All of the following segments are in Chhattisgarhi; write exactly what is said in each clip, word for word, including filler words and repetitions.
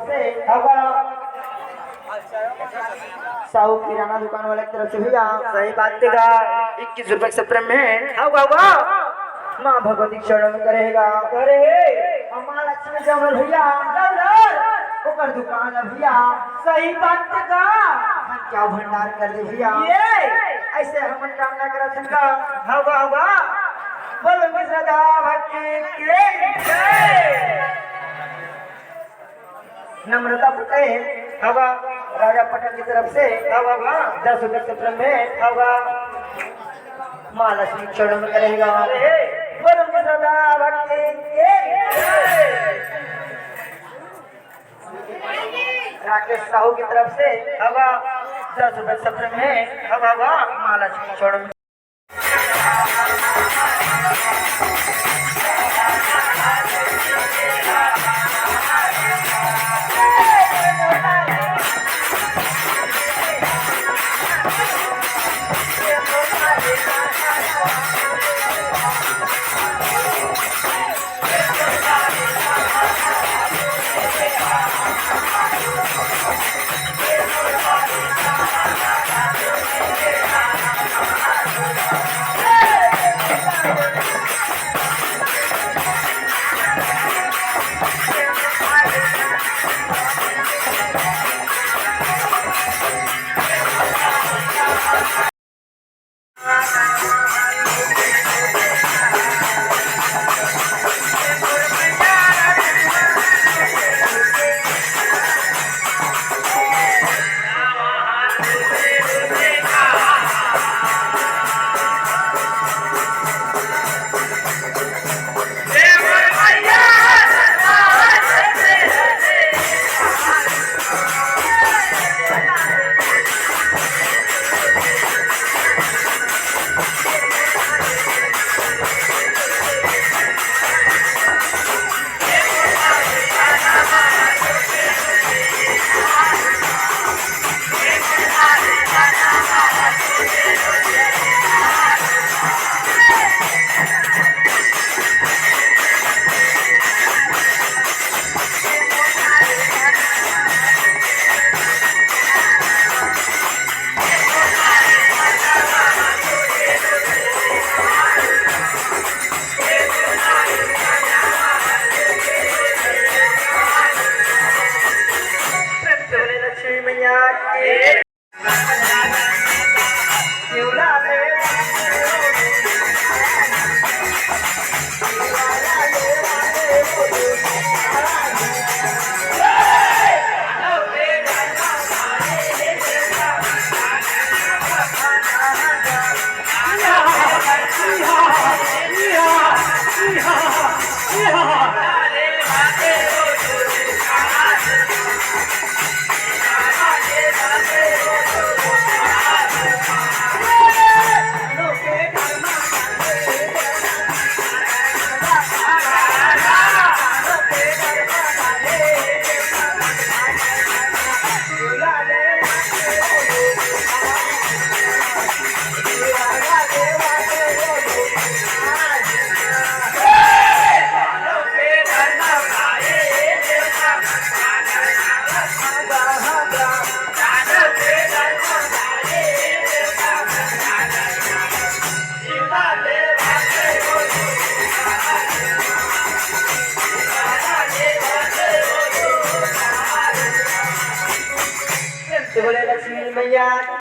से हवा। साहू किराना दुकान वाले की तरफ से भैया। सही बात हे गा। इक्कीस रुपए के सत्रह में। हवा, हवा। माँ भगवती के चरण में करे हे गा। करे हे। अउ माँ लक्ष्मी जमल भैया। जमल। ओकर दुकान हे भैया। सही बात हे गा। हम क्या भंडार कर दे भैया। ये। ऐसे हमन कामना करत हन गा। हवा, हवा। बोलो कि सदा भक्ति की जय। नम्रता पटेल, हवा, राजा पटेल की तरफ से, हवा, हवा, दस रुपए के सत्रह में, हवा, माँ लक्ष्मी चरण में करे हे गा। बोलो सदा भक्ति की। राकेश साहू की तरफ से, हवा, दस रुपए के सत्रह में, हवा, हवा, माँ लक्ष्मी चरण में। प्रेम से बोले लक्ष्मी मैया की। बोले लक्ष्मी मैया।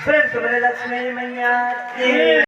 प्रेम से बोले लक्ष्मी मैया की।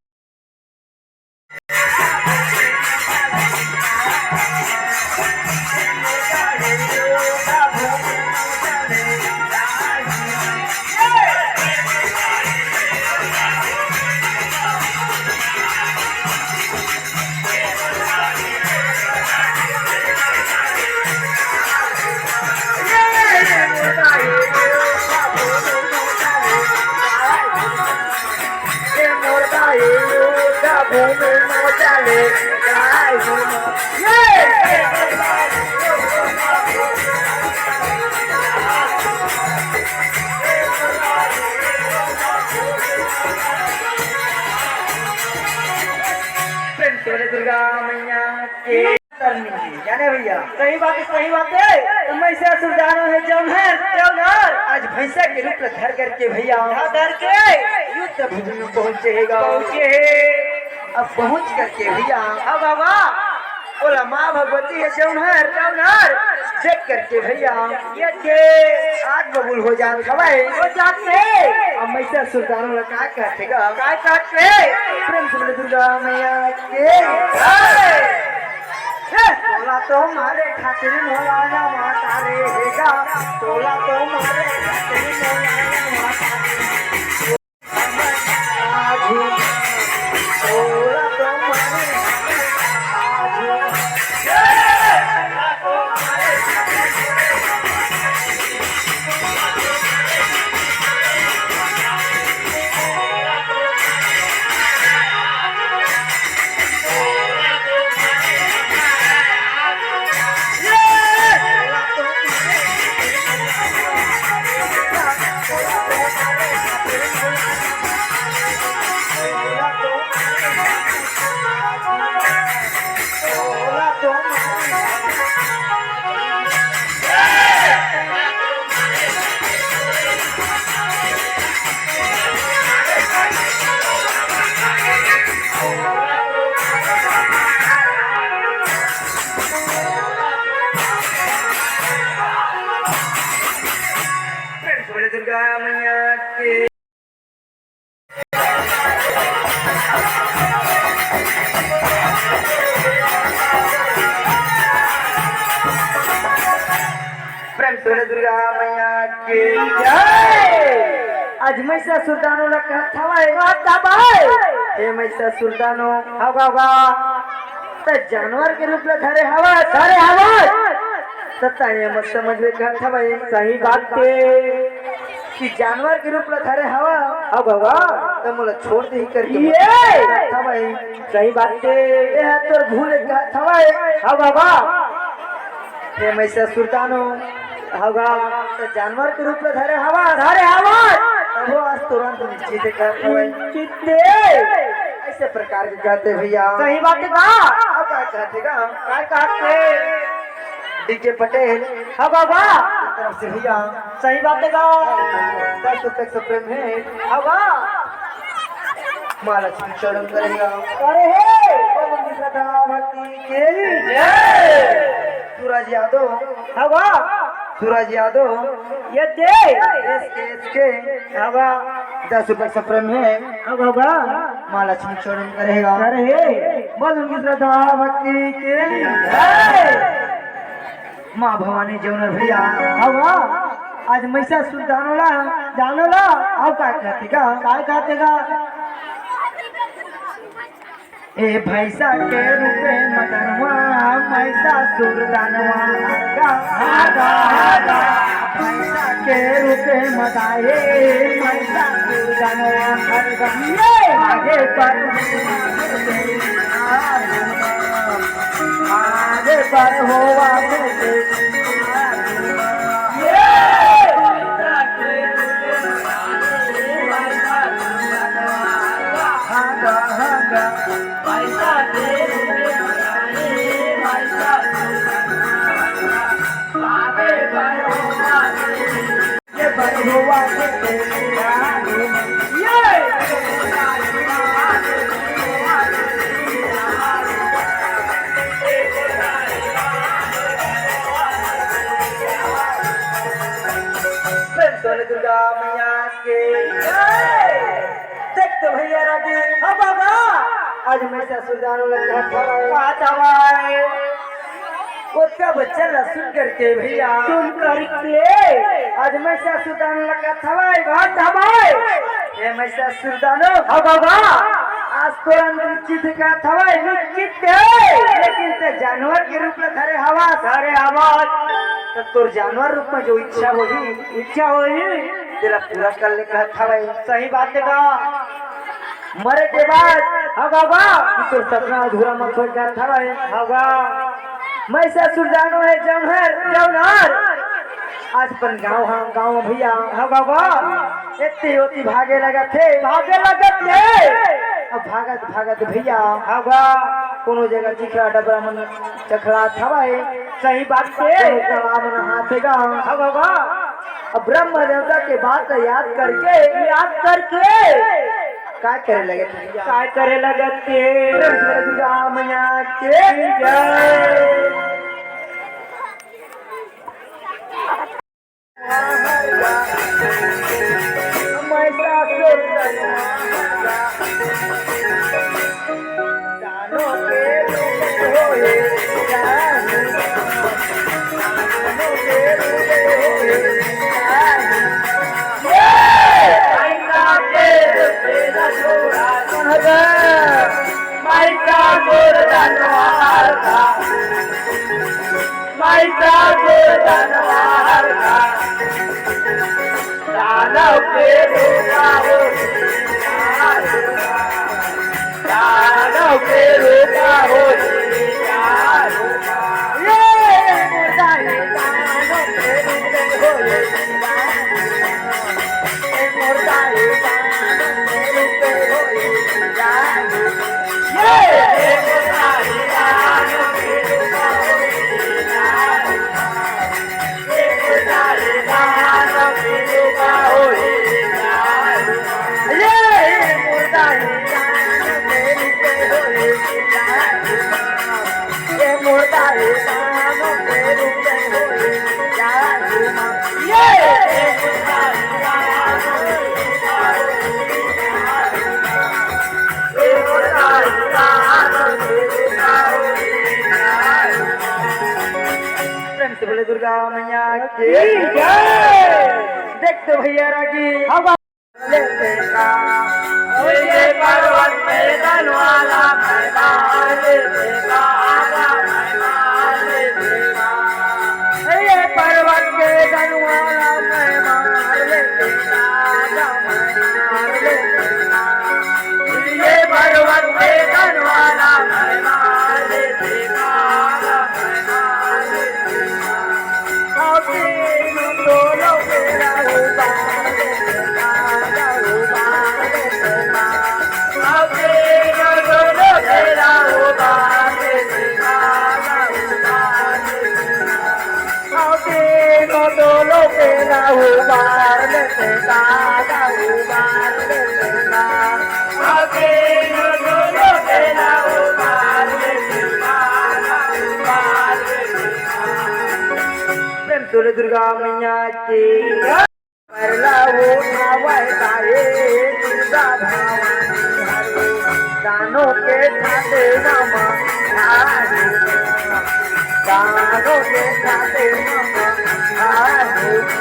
प्रेम से बोले दुर्गा मैया की। करनी है, जाने भैया। सही बात है, सही बात है। तो महिषासुर दानव है जौनहर, जौनहर। आज भैंसा के रूप में धर करके भैया, हाँ, धर के। युद्ध भूमि में पहुंचे है गा। पहुंचे है। अब पहुंच करके भैया, हाँ बाबा। बोला माँ भगवती है जौनहर, जौनहर। देख करके भैया, ये के आग बबूल हो जात हवय। हो जात हे। अब महिषासुर दानव ला का कहथे गा? का कहथे? प्रेम से बोले दुर्गा मैया की। जय। ए, तोला तो मारे खातिर मोला ना माता रे हेगा, तोला तो मारे खातिर मोला ना माता रे। आजू, तोला तो मारे आजू। मैया के। प्रेम से बोले दुर्गा मैया के जय। आज महिषासुर दानव ला कहत हवय, कहत हवय, हे महिषासुर दानव, हव, हव, हव। त जानवर के रूप ला धरे हवय, धरे हवय। त तैं ये मत समझ में कहत हवय। सही बात हे। कि जानवर के रूप ला धरे हवय। हव, हव। त मोला छोड़ देही करके ये! कहत हवय। सही बात हे। ये ह तोर भूल कहत हवय। हव, हव। हे महिषासुर दानव। हव। त जानवर के रूप ला धरे हवय। धरे हवय। तभो आज तुरंत निश्चित हे कहत हवय। निश्चित हे। अइसे प्रकार के कहत हे भइया। सही बात हे का? अब का कहत हे का? का कहत हे? डीके पटेल। हव, हव। तरफ से भइया। सही बात हे का? दस रुपए से प्रेम हे। हव। माँ लक्ष्मी चरण करेगा। करे हे। श्रद्धा भक्ति के जय। सूरज यादव। हव। सूरज यादव। ये दे। एस के, एस के। हव। दस रुपए से प्रेम हे। हव, हव। माँ लक्ष्मी चरण करेगा। करे हे। बोल उनकी श्रद्धा भक्ति के जय। माँ भवानी जौनर भइया। हव। आज महिषासुर दानव ला, दानव ला, अउ का कहत हे का? का कहत हे का? ए भैंसा के रूपे मदनवा, महिषासुर दानवा, आगा, आगा, आगा। भैंसा के रूपे मदाए, महिषासुर दानवा, आगा। ये आगे पर आगे पर होवा प्रेम से बोले दुर्गा मैया के जय। देख तो भैया राजी, हाँ बाबा, आज महिषासुर दानव ला कहत हवय। कहत हवय। ओतका बचन ला सुन करके भैया। सुन करके। आज महिषासुर दानव ला कहत हवय। कहत हवय। ए महिषासुर दानव। हाँ बाबा। आज तोर अंदर चित कहत हवय। चित हे। लेकिन तैं जानवर के रूप ला धरे हवस। धरे हवस। त तोर जानवर रूप में जो इच्छा होही। इच्छा होही। तेला पूरा कर ले कहत हवय। सही बात हे का? मरे के बाद, हाँ बाबा, कि तोर सपना अधूरा मत हो जात हवय। हाँ बा। महिषासुर दानव हे जौनहर, जौनहर। आज अपन गाँव, हाँ, गाँव भैया। हाँ बाबा। एती ओती भागे लगत हे। भागे लगत हे। अब भागत, भागत भैया। हाँ बा। कोनो जगह चिखला डबरा मन चखलात हवय। सही बात हे। कोनो कला मन हाथे गा। हाँ बाबा। अब ब्रह्म देवता के बात याद करके, याद करके का करे लगत हे? का करे लगत हे? प्रेम से बोले दुर्गा मैया के जय। दानव के रूपा हो, दानव के रूपा हो, ये मुर्दा ये दानव के रूपे हो, ये मुर्दा ये दानव के रूपे हो, ये मुर्दा ये दानव के रूपा हो। मैया की जय। देख तो भैया रागी। हाँ, बा- लेते का। ये पर्वत पे दलवाला मैदान लेते का, आजा मैदान लेते का। ये पर्वत पे दलवाला मैदान लेते का, आजा मैदान लेते का। ये पर्वत पे दलवाला मैदान लेते का, आजा मैदान लेते का। प्रेम से बोले दुर्गा मैया की। परला उठावय ताये दुर्गा भवानी हरे, दानों के खाते नमः हरे, दानों के खाते नमः हरे।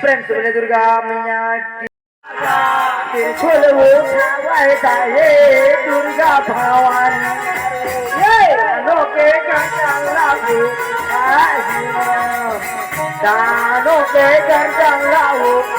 प्रेम से बोले दुर्गा मैया की। त्रिशूल उठावय ताये दुर्गा भवानी, ये दानों के गर्दन ला उबार, दानों के गर्दन ला उबार।